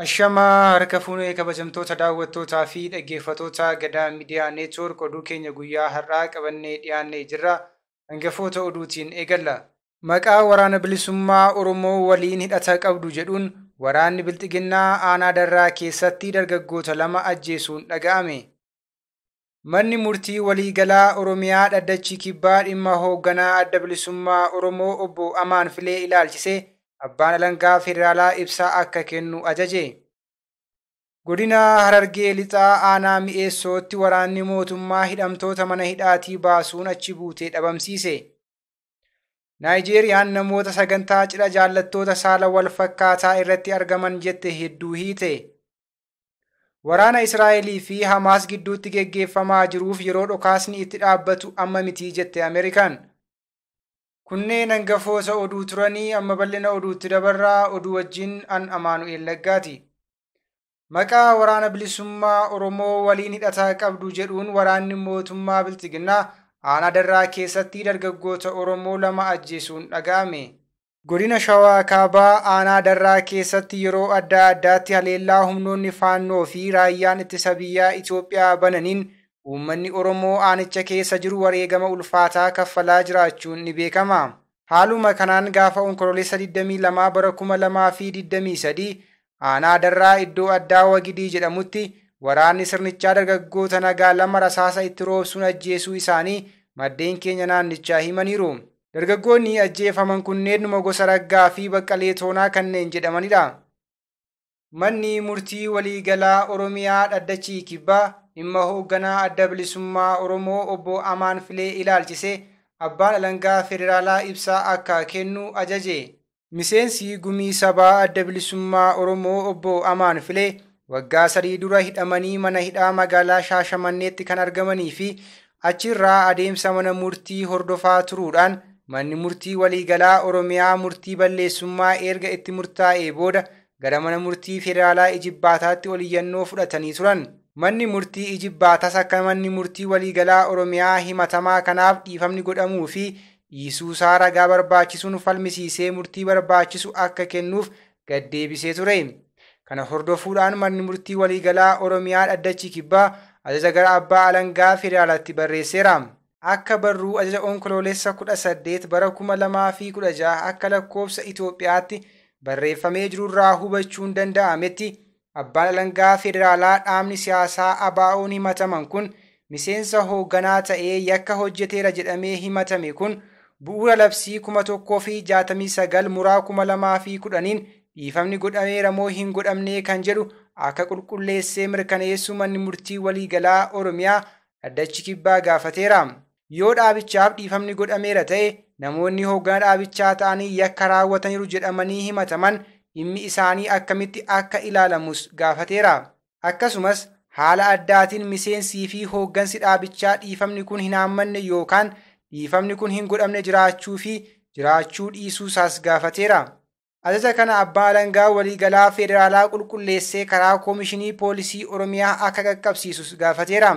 Ashamaa harka fuunee kabajamtoota daawwattootaa fi dhaggeeffattoota Gadaa Miidiyaa Neetwoork oduu keenya guyyaa har'aa qabannee dhiyaannee jirra. Hangafoota oduutiin eegalla. Maqaa waraana bilisummaa Oromoo waliin hidhata qabdu jedhuun waraanni Bilxiginnaa aanaa Darraa keessatti dargaggoota lama ajjeesuun dhaga'ame. Manni murtii waliigalaa Oromiyaa dhaddachi kibbaa dhimma hoogganaa adda bilisummaa Oromoo obbo Amaan Filee ilaalchisee abbaan alangaa federaalaa ibsa akka kennu ajaje. Godina Harargee Lixaa aanaa Mi'eessootti waraanni mootummaa hidhamtoota mana hidhaatii baasuun achi buutee dhabamsiise. Naayijeeriyaan namoota sagantaa cidha jaallattoota saala wal fakkaataa irratti argaman jette hedduu hiite. Waraana Israa'elii fi Hamaas gidduutti geggeeffamaa jiruuf yeroo dhokaasni itti dhaabbatu amma mitii jette Ameerikaan. Kunneen hangafoota oduu turanii amma bal'ina oduutti dabarraa oduu wajjin an Amaanu'el Laggaati. Maqaa waraana bilisummaa Oromoo waliin hidhata qabdu jedhuun waraanni mootummaa Bilxiginnaa aanaa Darraa keessatti dargaggoota Oromoo lama ajjeesuun dhaga'ame. Godina Shawaa Kaabaa aanaa Darraa keessatti yeroo adda addaatti haleellaa humnoonni faannoo fi raayyaan ittisa biyyaa Itoophiyaa bananiin uummanni Oromoo aanicha keessa jiru wareegama ulfaataa kaffalaa jiraachuun ni beekama. Haaluma kanaan gaafa onkololeessa 22 bara 2023 aanaa Darraa iddoo addaa Wagidii jedhamutti waraanni sirnichaa dargaggoota nagaa lama rasaasa itti roobsuun ajjeesuu isaanii maddeen keenya naannichaa himaniiru. Dargaggoonni ajjeefaman kunneen gosa Raggaa fi Baqqalee Toonaa kanneen jedhamanidha. Manni murtii waliigalaa Oromiyaa dhaddachi kibbaa dhimma hoogganaa adda bilisummaa Oromoo obbo Amaan Filee ilaalchisee abbaan alangaa federaalaa ibsa akka kennu ajaje. Miseensi gumii sabaa adda bilisummaa Oromoo obbo Amaan Filee waggaa 3 dura hidhamanii mana hidhaa magaalaa Shaashamanneetti kan argamanii fi achirraa adeemsa mana murtii hordofaa turuudhaan manni murtii waliigalaa Oromiyaa murtii balleessummaa erga itti murtaa'ee booda gara mana murtii federaalaa Ijibbaataatti oliyyannoo fudhatanii turan. Manni murtii Ijibbaataas akka manni murtii waliigalaa Oromiyaa himatamaa kanaaf dhiifamni godhamuu fi dhiisuusaa ragaa barbaachisuun falmisiisee murtii barbaachisu akka kennuuf gaddeebisee ture. Kana hordofuudhaan manni murtii waliigalaa Oromiyaa dhaddachi kibbaa ajaja gara abbaa alangaa federaalaatti barreesseera. Akka barruu ajaja onkoloolessa 18 bara 2016 akka lakkoofsa Itoophiyaatti barreeffamee jirurraa hubachuun danda'ametti abbaan alangaa federaalaa dhaabni siyaasaa ABO'n himataman kun miseensa hoogganaa ta'ee yakka hojjeteera jedhamee himatame kun bu'uura labsii 1069 muraa 2010 dhiifamni godhameera moo hin godhamnee kan jedhu akka qulqulleessee mirkaneessu manni murtii waliigalaa Oromiyaa dhaddachi kibbaa gaafateera. Yoo dhaabichaaf dhiifamni godhameera ta'e namoonni hoogganaa dhaabichaa ta'anii yakka raawwataniiru jedhamanii himataman dhimmi isaanii akkamitti akka ilaalamus gaafateera. Akkasumas haala addaatiin miseensii fi hooggansi dhaabichaa dhiifamni kun hin haammanne yookaan dhiifamni kun hin godhamne jiraachuu fi jiraachuu dhiisuusaas gaafateera. Ajaja kana abbaa alangaa waliigalaa federaalaa qulqulleessee karaa koomishinii poolisii Oromiyaa akka qaqqabsiisus gaafateera.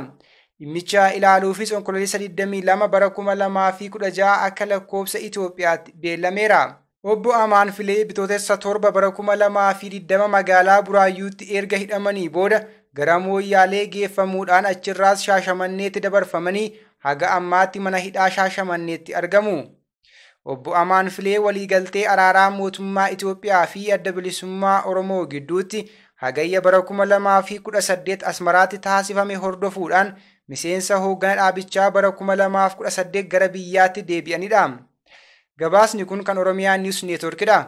Dhimmicha ilaaluufis onkololeessa 22 bara 2016 akka lakkoofsa Itoophiyaatti beellameera. Obbo Amaan Filee bitootessa 7 bara 2020 magaalaa Buraayyuutti erga hidhamanii booda gara Mooyyaalee geeffamuudhaan achirraas Shaashamanneetti dabarfamanii haga ammaatti mana hidhaa Shaashamanneetti argamu. Obbo Amaan Filee waliigaltee araaraa mootummaa Itoophiyaa fi adda bilisummaa Oromoo gidduutti hagayya bara 2018 Asmaraatti taasifame hordofuudhaan miseensa hoogganaa dhaabichaa bara 2018 gara biyyaatti deebi'anidha. Gabaasni kun kan Oromiyaa News Networkidha.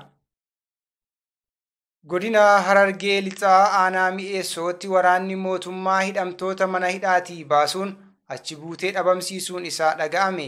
Godina Harargee Lixaa aanaa Mi'eessootti waraanni mootummaa hidhamtoota mana hidhaatii baasuun achi buutee dhabamsiisuun isaa dhaga'ame.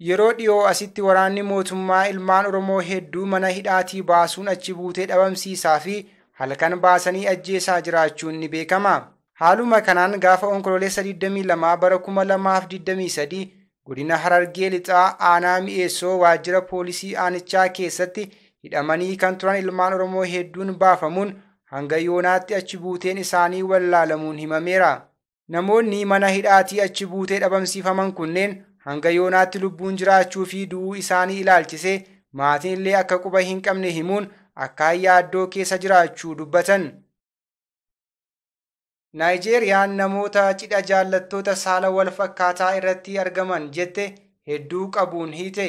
Yeroo dhiyoo asitti waraanni mootummaa ilmaan Oromoo hedduu mana hidhaatii baasuun achi buutee dhabamsiisaa fi halkan baasanii ajjeesaa jiraachuun ni beekama. Haaluma kanaan gaafa onkololeessa 22 bara 2023 godina Harargee Lixaa aanaa Mi'eessoo waajjira poolisii aanichaa keessatti hidhamanii kan turan ilmaan Oromoo hedduun baafamuun hanga yoonaatti achi buuteen isaanii wallaalamuun himameera. Namoonni mana hidhaatii achi buutee dhabamsiifaman kunneen hanga yoonaatti lubbuun jiraachuu fi du'uu isaanii ilaalchisee maatiin illee akka quba hin qabne himuun akka yaaddoo keessa jiraachuu dubbatan. Naayijeeriyaan namoota cidha jaallattoota saala wal fakkaataa irratti argaman jette hedduu qabuun hiite.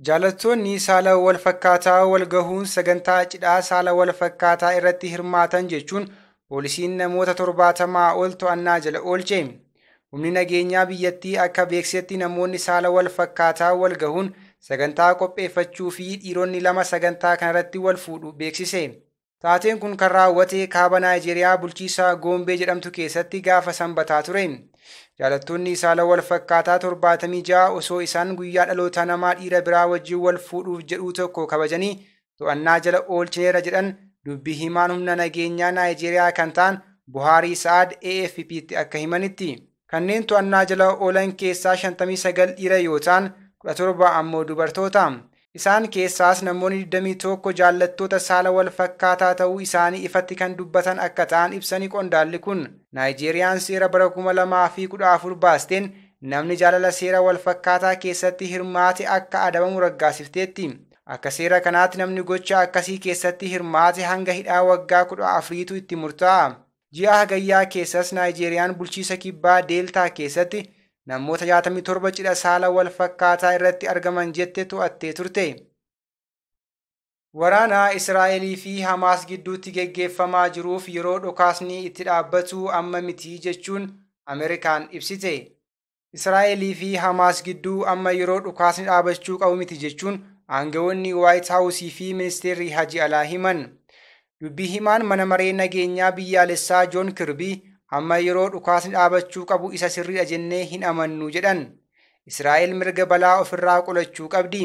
Jaallattoonni saala wal fakkaataa wal gahuun sagantaa cidhaa saala wal fakkaataa irratti hirmaatan jechuun poolisiin namoota 70 ol to'annaa jala oolche. Humni nageenyaa biyyattii akka beeksisetti namoonni saala wal fakkaataa wal gahuun sagantaa qopheeffachuu fi dhiironni lama sagantaa kanarratti wal fuudhu beeksise. Taateen kun kan raawwate kaaba Naayijeeriyaa bulchiisaa Goombee jedhamtu keessatti gaafa sanbataa ture. Jaalattoonni saala wal fakkaataa 76 osoo isaan guyyaa dhaloota namaa dhiira biraa wajjin wal fuudhuuf jedhuu tokko kabajanii to'annaa jala oolchineera jedhan dubbii himaan humna nageenyaa Naayijeeriyaa kan ta'an Buhaarii Sa'aad AFP'tti akka himanitti. Kanneen to'annaa jala oolan keessaa 59 dhiira yoo ta'an 17 ammoo dubartoota. Isaan keessaas namoonni 21 jaallattoota saala wal fakkaataa ta'uu isaanii ifatti kan dubbatan akka ta'an ibsanii qondaalli kun. Naayijeeriyaan seera bara 2014 baasteen namni jaalala seera wal fakkaataa keessatti hirmaate akka adabamu raggaasifteetti. Akka seera kanaatti namni gocha akkasii keessatti hirmaate hanga hidhaa waggaa 14tu itti murtaa'a. Ji'a hagayyaa keessas Naayijeeriyaan bulchiisa kibbaa Deeltaa keessatti namoota 67 cidha saala wal fakkaataa irratti argaman jette to'attee turte. Waraana Israa'elii fi Hamaas gidduutti geggeeffamaa jiruuf yeroo dhokaasni itti dhaabbatu amma miti jechuun Ameerikaan ibsite. Israa'elii fi Hamaas gidduu amma yeroo dhukaasni dhaabachuu qabu miti jechuun aangawoonni Waayit Haawusii fi ministeerri Haji Alaa himan. Dubbii himaan mana maree nageenyaa biyyaalessaa Joon Kirbii amma yeroo dhukaasni dhaabachuu qabu isa sirriidha jennee hin amannu jedhan. Israa'el mirga balaa ofirraa qolachuu qabdi.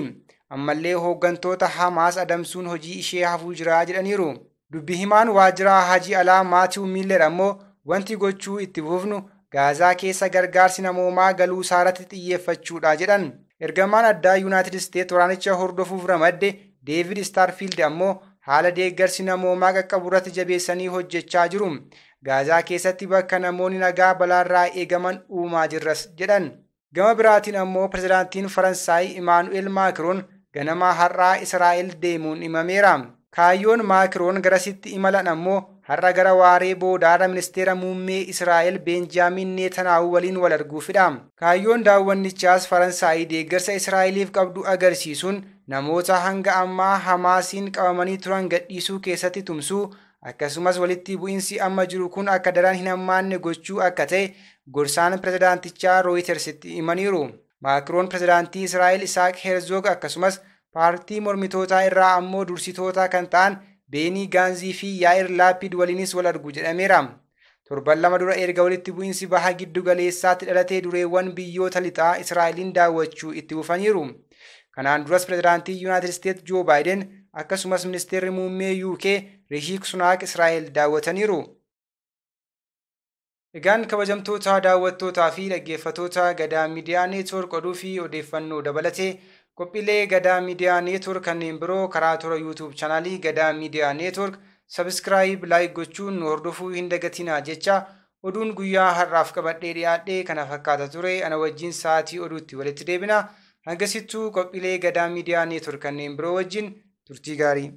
Ammallee hooggantoota Hamaas adamsuun hojii ishee hafuu jira jedhaniiru. Dubbii himaan waajjira Haji Alaa Maatiiw Miiller ammoo wanti gochuu itti fufnu Gaazaa keessa gargaarsi namoomaa galuu isaarratti xiyyeeffachuudha jedhan. Ergamaan addaa Yuunaayitid Isteet waraanicha hordofuuf ramadde Deevid Staarfiild ammoo haala deeggarsi namoomaa qaqqabu irratti jabeessanii hojjechaa jiru. Gaazaa keessatti bakka namoonni nagaa balaarraa eegaman uumaa jirras jedhan. Gama biraatiin ammoo pirezidaantiin Faransaay Imaanu'eel Maakiroon ganama har'aa Israa'el deemuun himameera. Kaayyoon Maakiroon garasitti imalan ammoo har'a gara waaree boodaara ministeera muummee Israa'el Beenjaamin Netanyaahuu waliin wal arguufidha. Kaayyoon daawwannichaas Faransaay deeggarsa Israa'eliif qabdu agarsiisuun namoota hanga ammaa Hamaasiin qabamanii turan gadhiisuu keessatti tumsuu akkasumas walitti bu'iinsi amma jiru kun akka daran hin hammaanne gochuu akka ta'e gorsaan pirezidaantichaa Rooyitersitti himaniiru. Maakiroon pirezidaantii Israa'el Isaaq Herzog akkasumas paartii mormitootaa irraa ammoo dursitoota kan ta'an Beenii Gaanzii fi Yaa'ir Laapid waliinis wal argu jedhameera. Torban lama dura erga walitti bu'iinsi baha giddu galeessaatti dhalatee dureewwan biyyoota lixaa Israa'eliin daawwachuu itti fufaniiru. Kanaan duras pirezidaantii Yuunaayitid Isteet Joo Baayiden akkasumas ministeerri muummee UK Rishi Sunaak Israa'el daawwataniiru. Egaan kabajamtoota daawwattootaa fi dhaggeeffattoota Gadaa Miidiyaa Neetwoork oduu fi odeeffannoo dabalatee qophiilee Gadaa Miidiyaa Neetwoork kanneen biroo karaa toora YouTube chaanaalii Gadaa Miidiyaa Neetwoork sabiskiraayib laayik gochuun nu hordofuu hin dagatinaa jecha oduun guyyaa har'aaf qabadhee dhiyaadhee kana fakkaata ture ana wajjin sa'aatii oduutti walitti deebina. Hangasittuu qophiilee Gadaa Miidiyaa Neetwoork kanneen biroo wajjin turtii gaarii.